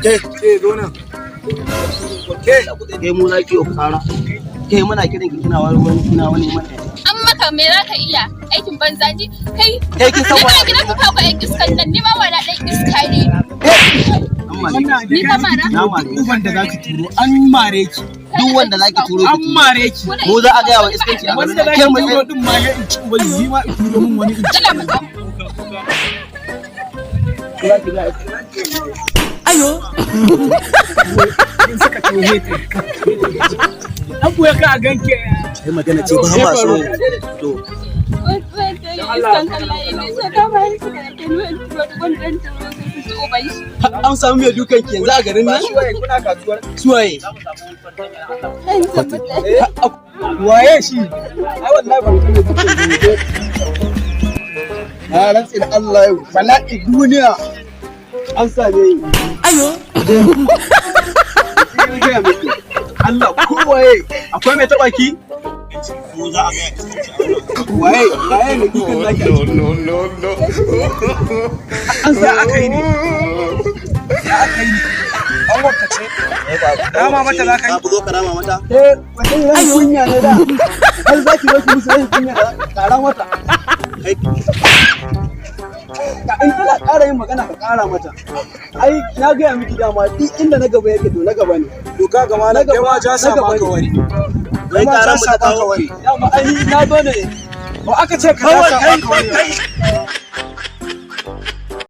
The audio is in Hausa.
Ke, ke zo nan. Ke, Kai mu za ki yi fitsara. Kai muna kiran ki kina wani wani kina wani mana. An maka me za ka iya? Aikin banza ni kai. Kai kin san Ni wa ba gidan ku kawo ƴan iskan nan, ni ma wala ɗan iska ne. An mare ki. Ni ka mara? Na mare ki. Uban da zaki turo an mare ki. Duk wanda zaki turo An ki. mare ki. Mu za a gaya wa iskanci a garin Wanda nan. zaki Ke mu turo din ma ya in ci uban ni ma in turo min wani in ci. Ina fita. Za ki ga iskanci. In suka tohe ta. An buya ka a ganke. Kai magana ce ba ma so. To Iskan kallaye ne sai ka bayar su da ke nuna wanda turo su ci uban shi. An samu mai dukan ki yanzu a garin nan? Suwaye? Waye shi? Ai wallahi ban san me kuke yi. Na rantsi da Allah yau bala'i duniya an same ni. Ayo. Allah kowaye akwai mai taba ki? Waye waye ne dukan naki? No, no, no, no. An sa aka yi ne. Ya aka yi ne. An wanka ce. Rama mata za ka yi? Ka zo ka rama mata? Eh, wannan rashin kunya ne da. Har za ki zo ki musu rashin kunya, ƙara mata. Kai. Ka in tana ƙara yin magana ka ƙara mata. Ai na gaya miki dama duk inda na gaba yake to na gaba ne. To ka gama na kai ma ja sa ma ka wari. Wai ƙaran mu ta kawo. Dama ai na zo ne. Ba aka ce ka ja sa ma ka wari.